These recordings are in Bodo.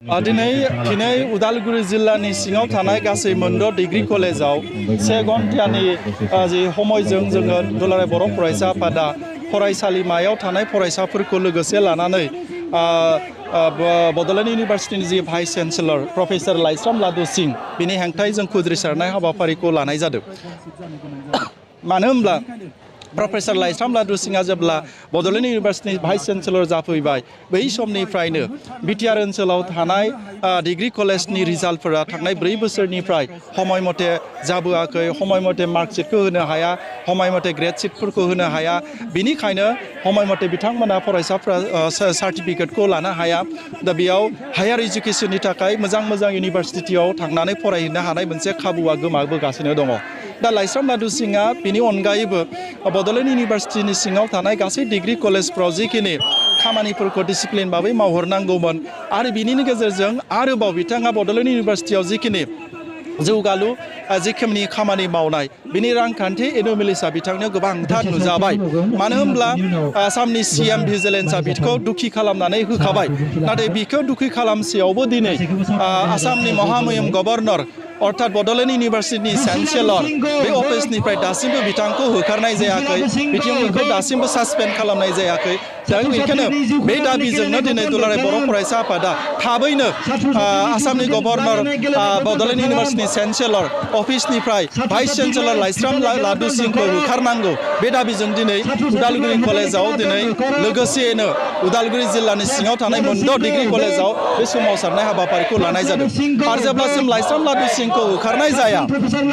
दिनै उदालगुरि जिल्लानि सिङाव थानाय गासै मोनद' डिग्री कलेजाव 1 घन्टानि जि समयजों जोङो दुलाराय बर' फरायसा आफादा फरायसालिमायाव थानाय फरायसाफोरखौ लोगोसे लानानै बड'लेण्ड इउनिभार्सिटिनि जि भाइस चेन्सेलर प्रफेसर लाइस्राम लादु सिंह बिनि हेंथायै जों खुद्रिसारनाय हाबाफारिखौ लानाय जादों। मानो होनब्ला प्रफेसर लाइस्राम लादु सिंहआ जेब्ला बड'लेण्ड इउनिभार्सिटिनि भाइस चेन्सेलर जाफैबाय बै समनिफ्रायनो बिटिआर ओनसोलाव थानाय डिग्री कलेजनि रिजाल्टफोरा थांनाय 4 बोसोरनिफ्राय समय मथे जाबोआखै, समय मथे मार्कशीटखौ होनो हाया, समय मथे ग्रेड शीटफोरखौ होनो हाया। बिनिखायनो समय मथे बिथांमोना फरायसाफ्रा सार्टिफिकेटखौ लानो हाया। दा बेयाव हायार एजुकेशननि थाखाय मोजां इउनिभार्सिटियाव थांनानै फरायहैनो हानाय मोनसे खाबुआ गोमाबोगासिनो दङ। दा लाइस्राम लादु सिंहआ बिनि अनगायैबो बड'लेण्ड इउनिभार्सिटिनि सिङाव थानाय गासै डिग्री कलेजफ्राव जिखिनि खामानिफोरखौ डिसिप्लिन भाबै मावहरनांगौमोन आरो बिनि गेजेरजों आरोबाव बिथाङा बड'लेण्ड इउनिभार्सिटियाव जिखिनि जौगालु जिखिनि खामानि मावनाय बिनि रांखान्थि एन'मेलिसा बिथांनो गोबांथार नुजाबाय। मानो होनब्ला आसामनि CM भिजिलेन्सआ बिखौ दुखि खालामनानै होखाबाय। नाथाय बिखौ दुखि खालामसेयावबो दिनै आसामनि महामहिम गभर्नर अर्थात बड'लेण्ड इउनिभार्सिटिनि चेन्सेलर बे अफिसनिफ्राय दासिमबो बिथांखौ होखारनाय जायाखै, बिथांखौ दासिमबो सासपेन्ड खालामनाय जायाखै। दा बेनिखायनो बे दाबिजोंनो दिनै दुलाराय बर' फरायसा आफादा थाबैनो आसामनि गभर्नर बड'लेण्ड इउनिभार्सिटिनि चेन्सेलर अफिसनिफ्राय भाइस चेन्सेलर लाइस्राम लादु सिंहखौ होखारनांगौ बे दाबिजों दिनै उदालगुरि कलेजाव दिनै लोगोसेयैनो उदालगुरि जिल्लानि सिङाव थानाय मोनद' डिग्री कलेजाव बे सोमावसारनाय हाबाफारिखौ लानाय जादों। आरो जेब्लासिम लाइस्राम लादु सिंहखौ होखारनाय जाया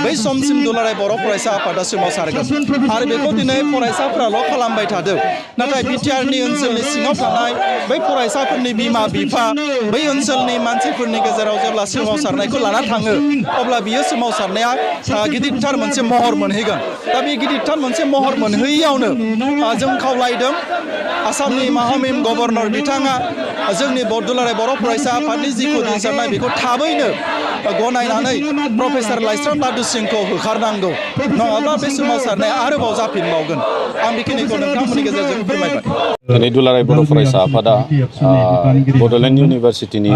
बै समसिम दुलाराय बर' फरायसा आफादा सोमावसारगोन। आरो बेखौ दिनै फरायसाफ्राल' खालामबाय थादों। नाथाय बिटिआरनि ओनसोलनि सिङाव थानाय बै फरायसाफोरनि बिमा बिफा बै ओनसोलनि मानसिफोरनि गेजेराव जेब्ला सोमावसारनायखौ लाना थाङो अब्ला बियो सोमावसारनाया गिदिरथार मोनसे महर मोनहैगोन। दा बे गिदिरथार मोनसे महर मोनहैयावनो जों खावलायदों आसामनि महामहिम गभर्नर बिथाङा जोंनि दुलाराय बर' फरायसा आफादनि जि खुद्रिसारनाय बेखौ थाबैनो गनायनानै प्रफेसर लाइस्राम लादु सिंहखौ होखारनांगौ, नङाब्ला बे सोमावसारनाया आरोबाव जाफिनबावगोन। आं बेखिनिखौ नोंथांमोननि गेजेरजों फोरमायबाय। दिनै दुलाराय बर' फरायसा आफादा Bodoland इउनिभार्सिटिनि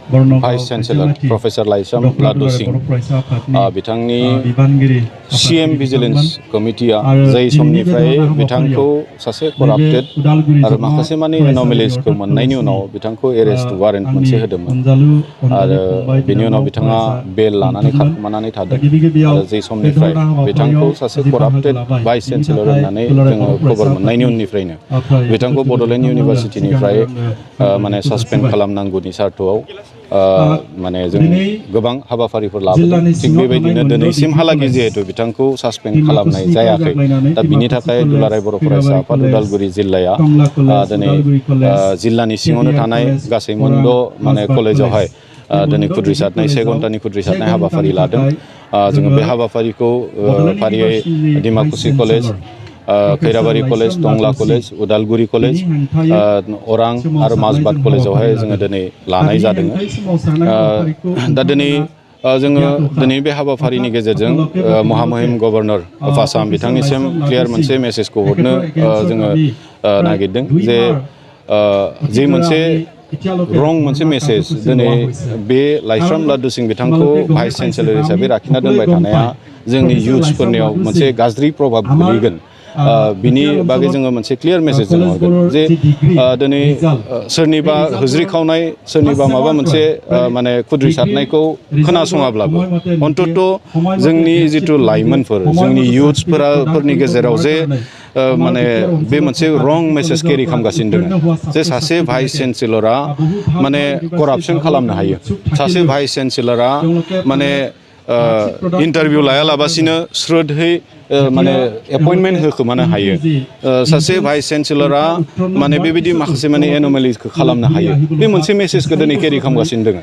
vice chancellor professor Laishram लादु सिंह बिथांनि CM भिजिलेन्स कमिटिया जाय समनिफ्राय बिथांखौ सासे कराप्टेड आरो माखासे मानि एन'मेलिसखौ मोननायनि उनाव बिथांखौ एरेस्ट वारेन्ट मोनसे होदोंमोन आरो बिनि उनाव बिथाङा बेल लानानै खारखोमानानै थादों। आरो जै समनिफ्राय बिथांखौ सासे कराप्टेड भाइस चेन्सेलर होननानै जोङो खबर मोननायनि उननिफ्रायनो बिथांखौ बड'लेण्ड इउनिभार्सिटिनिफ्राय माने सासपेन्ड खालामनांगौनि सार्थआव माने जों गोबां हाबाफारिफोर लाबोदों। थिग बेबायदिनो दिनैसिमहालागै जिहेतु बिथांखौ सासपेन्ड खालामनाय जायाखै, दा बिनि थाखाय दुलाराय बर' फरायसा आफाद उदालगुरि जिल्लाया दिनै जिल्लानि सिङावनो थानाय गासै मोनद' माने कलेजावहाय दिनै खुद्रिसारनाय 1 घन्टानि खुद्रिसारनाय हाबाफारि लादों। जोङो बे हाबाफारिखौ फारियै डिमाकुसि कलेज, खैराबारि कलेज, टंला कलेज, उदालगुरि कलेज, अरां आरो माजबाद कलेजावहाय जोङो दिनै लानाय जादों। दा दिनै जोङो दिनै बे हाबाफारिनि गेजेरजों महामहिम गभर्नर अफ आसाम बिथांनिसिम क्लियार मोनसे मेसेजखौ हरनो जोङो नागिरदों जे जे मोनसे रं मोनसे मेसेज दिनै बे लाइस्राम लादु सिंह बिथांखौ भाइस चेन्सेलर हिसाबै लाखिना दोनबाय थानाया जोंनि इयुथ्सफोरनियाव मोनसे गाज्रि प्रभाब गोलैगोन। बिनि बागै जोङो मोनसे क्लियार मेसेज जों हरगोन जे दिनै सोरनिबा होज्रिखावनाय, सोरनिबा माबा मोनसे माने खुद्रिसारनायखौ खोनासङाब्लाबो अन्तत जोंनि जिथु लाइमोनफोर, जोंनि इयुथ्सफोरनि गेजेराव जे माने बे मोनसे रं मेसेज केरि खालामगासिनो दङ जे सासे भाइस चेन्सेलरा माने करापसन खालामनो हायो, सासे भाइस चेन्सेलरा माने इन्टारभिउ लायालाबासिनो स्रोदहै माने एपइन्टमेन्ट होखोमानो हायो, सासे भाइस चेन्सेलरा माने बेबायदि माखासे माने एन'मेलिसखौ खालामनो हायो। बे मोनसे मेसेजखौ दिनै केरि खालामगासिनो दङ।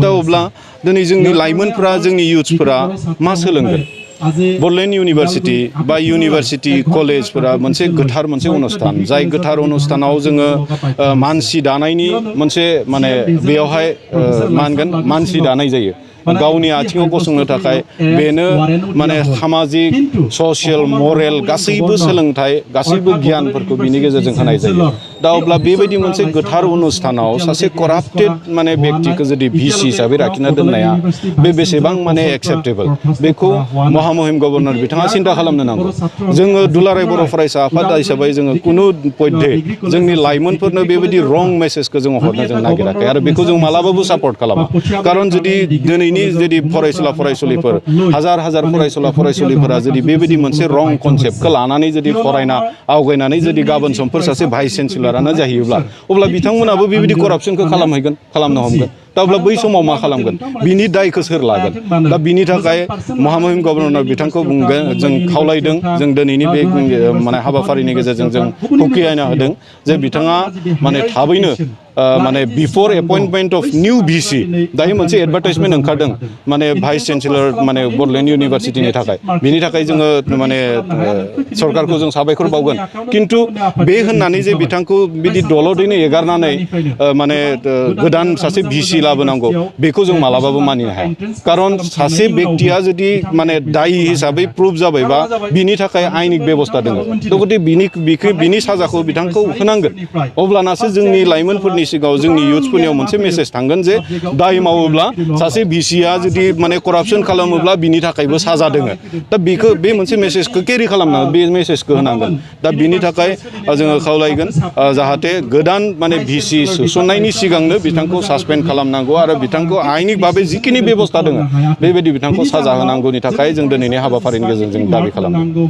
दा अब्ला दिनै जोंनि लाइमोनफ्रा, जोंनि इयुथ्सफोरा मा सोलोंगोन? बड'लेण्ड इउनिभार्सिटि बा इउनिभार्सिटि कलेजफोरा मोनसे गोथार मोनसे अनुस्थान, जाय गोथार अनुस्थानाव जोङो मानसि दानायनि मोनसे माने बेयावहाय मा होनगोन मानसि दानाय जायो। गावनि आथिङाव गसंनो थाखाय बेनो माने सामाजिक ससियेल मरेल गासैबो सोलोंथाइ गासैबो गियानफोरखौ बिनि गेजेरजों होनाय जायो दा अब्ला बेबायदि मोनसे गोथार अनुष्ठानाव सासे कराप्टेड माने व्यक्तिखौ जुदि भिसि हिसाबै लाखिना दोननाया बे बेसेबां माने एक्सेप्टेबल बेखौ महामहिम गभर्नर बिथाङा सिन्था खालामनो नांगौ जोङो दुलाराय बर' फरायसा आफाद हिसाबै जोङो कुनु पद्धे जोंनि लाइमोनफोरनो बेबायदि रं मेसेजखौ जोङो हरनो जों नागिराखै आरो बेखौ जों मालाबाबो सापर्ट खालामा खारन जुदि दिनैनि जुदि फरायसुला फरायसुलिफोर हाजार हाजार फरायसुला फरायसुलिफोरा जुदि बेबायदि मोनसे रं कनसेप्टखौ लानानै जुदि फरायना आवगायनानै जुदि गाबोन समफोर सासे भाइस चेन्सेलरानो जाहैयोब्ला अब्ला बिथांमोनाबो बेबायदि करापसनखौ खालामनो हमगोन दा अब्ला बै समाव मा खालामगोन बिनि दायखौ सोर लागोन दा बिनि थाखाय महामहिम गभर्नर बिथांखौ बुंगोन जों खावलायदों जों दिनैनि बे माने हाबाफारिनि गेजेरजों जों हुखियायना होदों जे बिथाङा माने थाबैनो माने बिफोर एपइन्टमेन्ट अफ निउ भिसि दायो मोनसे एडभार्टाइजमेन्ट ओंखारदों माने भाइस चेन्सेलर माने बड'लेण्ड इउनिभारसिटिनि थाखाय बिनि थाखाय जोङो माने सरकारखौ जों साबायखर बावगोन खिन्थु बे होननानै जे बिथांखौ बिदि दलदैनो एगारनानै माने गोदान सासे भिसि लाबोनांगौ बेखौ जों मालाबाबो मानिनो हाया खारन सासे व्यक्तिया जुदि माने दायि हिसाबै प्रुफ जाबायबा बिनि थाखाय आयेनिक बेबस्था दङ गथे बिनि साजाखौ बिथांखौ होनांगोन अब्लानासो जोंनि लाइमोनफोरनि सिगाङाव जोंनि इयुथ्सफोरनियाव मोनसे मेसेज थांगोन जे दाय मावोब्ला सासे भिसिया जुदि माने करापसन खालामोब्ला बिनि थाखायबो साजा दङ दा बेखौ बे मोनसे मेसेजखौ केरि खालामनांगोन बे मेसेजखौ होनांगोन दा बिनि थाखाय जोङो खावलायगोन जाहाथे गोदान माने भिसि सोसननायनि सिगांनो बिथांखौ सासपेन्ड खालामनांगौ आरो बिथांखौ आयेनिक भाबै जिखिनि बेबस्था दङ बेबायदि बिथांखौ साजा होनांगौनि थाखाय जों दिनैनि हाबाफारिनि गेजेरजों दाबि खालामो